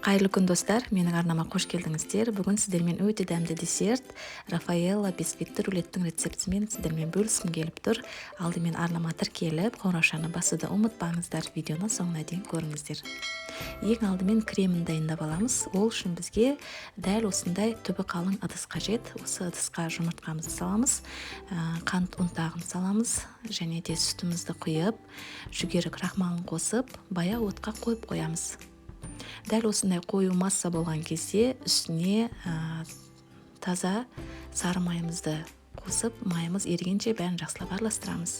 Қайырлы күн, достар! Менің арнама қош келдіңіздер. Бүгін сіздермен өте дәмді десерт, Рафаэлло бисквитті рулеттің рецептімен сіздермен бөліскім келіп тұр. Алдымен арнама тіркеліп, қоңыраушаны басуды ұмытпаңыздар. Видеоны соңына дейін көріңіздер. Ең алдымен кремін дайындап аламыз. Ол үшін бізге дәл осындай түбі қалың ыдыс қажет. Осы ыдысқа жұмыртқамызды саламыз, қант ұнтағын саламыз және де сүтімізді құйып, жүгері крахмалын қосып, баяу отқа қойып қоямыз. Дәл осындай қою масса болған кезде үстіне таза сары майымызды қосып, майымыз ерігенше бәрін жақсылап араластырамыз.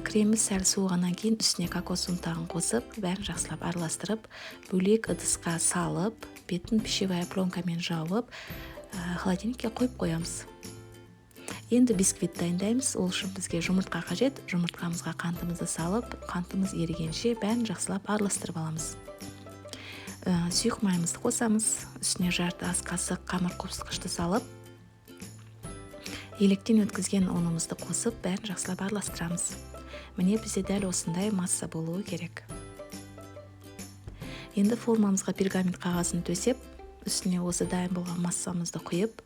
Креміміз сәл суығаннан кейін үстіне кокос ұнтағын қосып, бәрін жақсылап араластырып, бөлек ыдысқа салып, бетін пищевая пленкамен жауып, холодильникке қойып қоямыз. Енді бисквит дайындаймыз. Ол үшін бізге жұмыртқа қажет. Жұмыртқамызға қантымызды салып, қантымыз ерігенше бәрін жақсылап араластырып аламыз. Сұйық майымызды қосамыз, үстіне жарты ас қасық қамыр қопсытқышты салып, електен өткізген ұнымызды қосып, бәрін жақсылап араластырамыз. Міне, бізде дәл осындай масса болуы керек. Енді формамызға пергамент қағазын төсеп, үстіне осы дайын болған массамызды құйып,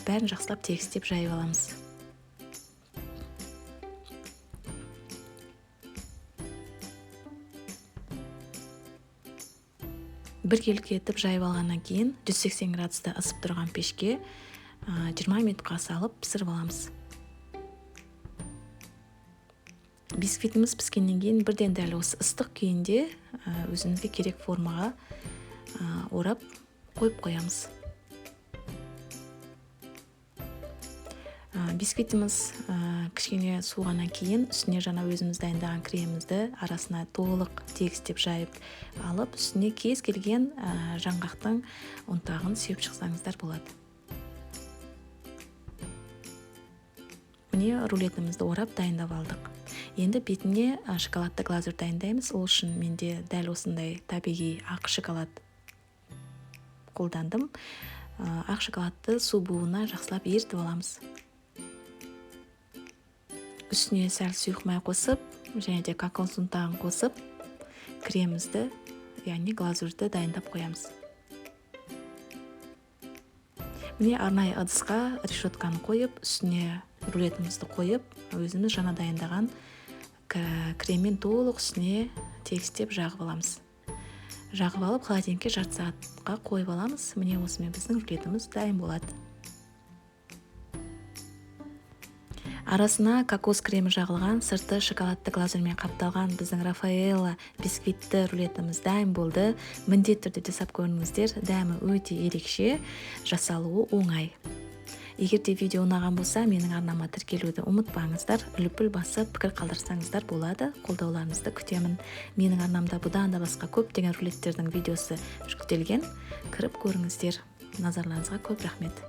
бәрін жақсылап тегістеп жайып аламыз. Біркелкі етіп жайып алғаннан кейін 180 градуста ысып тұрған пешке 20 минутқа салып пісіріп аламыз. Бисквитіміз піскеннен кейін бірден дәл осы ыстық күйінде өзімізге керек формаға орап қойып қоямыз. Бисквитіміз кішкене суығаннан кейін үстіне жаңа өзіміз дайындаған кремімізді арасына толық тегістеп жайып алып, үстіне кез келген жаңғақтың ұнтағын сеуіп шықсаңыздар болады. Міне, рулетімізді орап дайындап алдық. Енді бетіне шоколадты глазурь дайындаймыз. Ол үшін менде дәл осындай табиғи ақ шоколад қолдандым. Ақ шоколадты су буына жақсылап ерітіп аламыз. Үстіне сәл сұйық май қосып, және де кокос ұнтағын қосып, кремімізді, яғни глазурьді дайындап қоямыз. Міне, арнайы ыдысқа решетканы қойып, үстіне рулетімізді қойып, өзіміз жаңа дайындаған креммен толық үстіне тегістеп жағып аламыз. Жағып алып, холодильникке жарты сағатқа қойып аламыз. Міне, осымен біздің рулетіміз дайын болады. Арасына кокос кремі жағылған, сырты шоколадты глазурьмен қапталған біздің Рафаэлло бисквитті рулетіміз дайын болды. Міндетті түрде жасап көріңіздер, дәмі өте ерекше, жасалуы оңай. Егер де видео ұнаған болса, менің арнама тіркелуді ұмытпаңыздар, лүпіл басып пікір қалдырсаңыздар болады, қолдауларыңызды күтемін. Менің арнамда бұдан да басқа көптеген рулеттердің видеосы жүктелген, кіріп көріңіздер. Назарларыңызға көп рахмет.